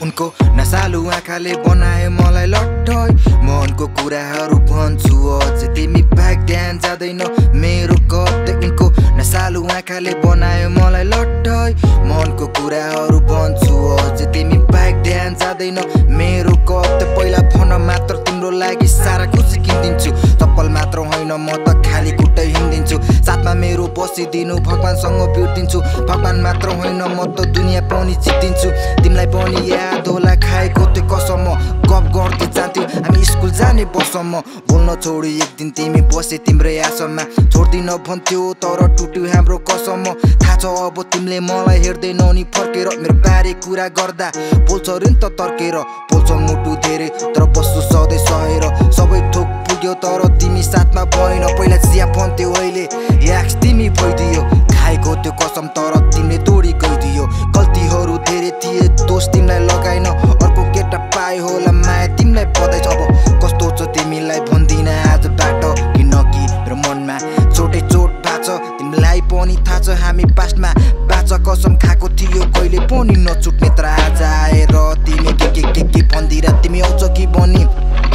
उनको नसालु आँखाले बनाए मलाई लट्ठै मनको कुराहरू भन्छु अझै तिमी ब्याक ध्यान जाँदैन मेरो कतै उनको नसालु आँखाले बनाए मलाई लट्ठै मनको कुराहरू भन्छु अझै तिमी ब्याक ध्यान जाँदैन मेरो कतै पहिला फोन मात्र तिम्रो लागि सारा खुसी किनिदिन्छु चप्पल मात्र होइन म त खाली खुट्टै हिँडिदिन्छु साथमा मेरो बसिदिनु भगवानसँग बिर्दिन्छु भगवान मात्र होइन म त दुनियाँ पनि जित्दिन्छु तिमीलाई पनि याद होला खाएको त्यो कसम गफ गर्दै जान्थ्यौ हामी स्कुल जाने बसम्म बोल्न छोडी एक दिन तिमी बसे तिम्रै आशामा छोड्दिन भन्थ्यौ तर टुट्यो हाम्रो कसम थाहा छ अब तिमीले मलाई हेर्दैनौ नि फर्केर मेरो बारे कुरा गर्दा बोल्छ रे नि त तर्केर बोल्छ मुटु धेरै तर बस्छु सधैँ सहेर सबै थोक पुग्यो तर तिमी साथमा भएन पहिला चिया भन्थ्यौ अहिले याक्स तिमी भइदियो खाएको त्यो कसम तर तिमीले तोडी गइदियो गल्तीहरू धेरै थिए दोष तिमीलाई लगाइन अर्को केटा पाए होला माया तिमीलाई बधाई छ अब कस्तो छ तिमीलाई भन्दिन आजबाट किनकि मेरो मनमा चोटै चोट भएको छ तिमीलाई पनि थाहा छ हामी पास्टमा बाचा कसम खाएको थियो कहिले पनि नछुट्ने तर आज आएर तिमी के भन्दिरा तिमी आउँछ कि भनी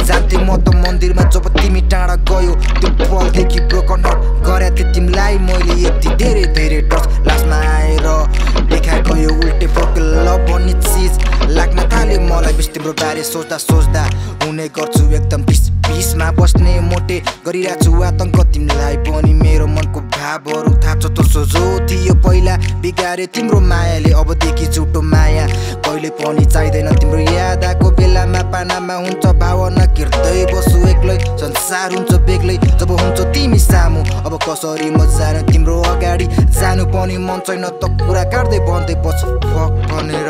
जान्थे म त मन्दिरमा जब तिमी टाढा गयो त्यो पलदेखि ब्रोकन हट गरेको थिएँ तिमीलाई मैले यति धेरै धेरै टच लास्टमा आएर देखा गयो उल्टे फर्के लभ भन्ने चिज लाग्न थाल्यो मलाई बिस तिम्रो बारे सोच्दा हुने गर्छु एकदम बिसमा बस्ने मोटे गरिरहेको छु आतङ्क तिमीलाई पनि मेरो मनको भावहरू थाहा छ त सोझो थियो पहिला बिगारे तिम्रो मायाले अबदेखि झुटो माया कहिले पनि चाहिँदैन तिम्रो याद आएको बेलामा पानामा हुन्छ भावना किर्दै बस्छु एक्लै संसार हुन्छ बेग्लै जब हुन्छ तिमी सामु अब कसरी म जानु तिम्रो अगाडि जानु पनि मन छैन त कुरा काट्दै भन्दै बस्छु फक भनेर